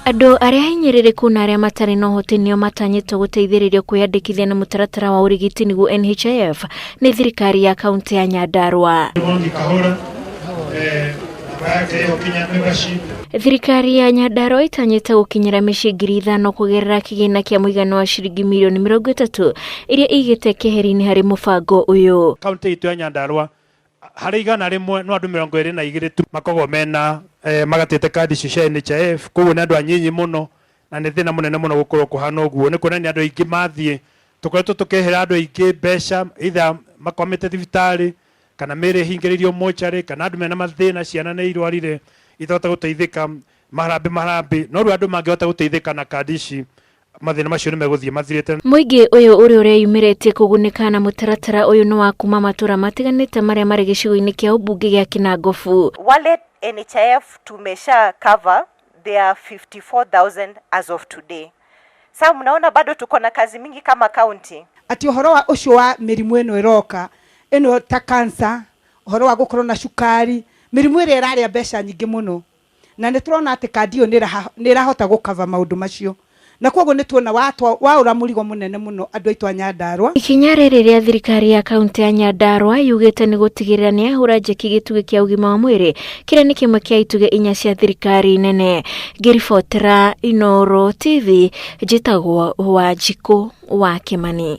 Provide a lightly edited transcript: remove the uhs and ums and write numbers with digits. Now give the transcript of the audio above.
Andũ arĩa ahinyĩrĩrĩku na arĩa matarĩ na ũhoti nĩo matanyĩtwo gũteithĩrĩrio kwĩyandĩkithia na mũtaratara wa ũrigiti nĩguo NHIF nĩ thirikari ya kaunti ya Nyandarua. Mwangi Kahora, namba yake ĩyo kinya membership. Thirikari ya Nyandarua ĩtanyĩte gũkinyĩra mĩciĩ 5,000 kũgerera kĩgĩna kĩa mũigana wa ciringi mirioni 30 iria ĩigĩte keheri-inĩ harĩ mũbango ũyũ. Kaunti itũ ya Nyandarua harĩ 100 no andũ 22 tu makoragwo mena magatĩte kandi icio cia NHIF, koguo nĩ andũ anyinyi mũno na nĩ thĩna mũnene mũno gũkorwo kũhana ũguo. Nĩ kuonania andũ aingĩ mathiĩ, tũkoretwo tũkĩhera andũ aingĩ mbeca either makomete thibitarĩ kana mĩĩrĩ ĩhingĩrĩirio mocarĩ kana andũ mena mathĩna, ciana nĩ irwarire itahota gũteithĩka, maharambĩ maharambĩ, no rĩu andũ mangĩhota gũteithĩka na kandi ici mathĩna macio nĩ megũthiĩ mathirĩte. Mũingĩ ũyũ ũrĩa ũreyumĩrĩtie kũgunĩka na mũtaratara ũyũ nĩ wa kuma matũra matiganĩte marĩa marĩ gĩcigo-inĩ kĩa ũmbunge gĩa Kinangofu. Wale NHIF tumesha cover they are 54,000 as of today. Sasa mnaona bado tuko na kazi mingi kama county. Atĩ ũhoro wa ũcio wa mĩrimũ ĩno ĩroka ĩno ta cancer, ũhoro wa gũkorwo na cukari, mĩrimũ ĩrĩa ĩrarĩa mbeca nyingĩ mũno, na nĩ tũrona atĩ kandi ĩyo nĩ ĩrahota gũkava maũndũ macio, na koguo nĩ tuona waũra mũrigo mũnene mũno andũ aitũ a Nyandarua. Ikinya rĩrĩ rĩa thirikari ya kaunti ya Nyandarua yugĩte nĩ gũtigĩrĩra nĩ yahũra njeki gĩtugĩ kĩa ũgima wa mwĩrĩ kĩrĩa nĩ kĩmwe kĩa itugĩ inya cia thirikari nene. Ngĩribotera Inooro TV, njĩtagwo Wanjikũ wa Kĩmani.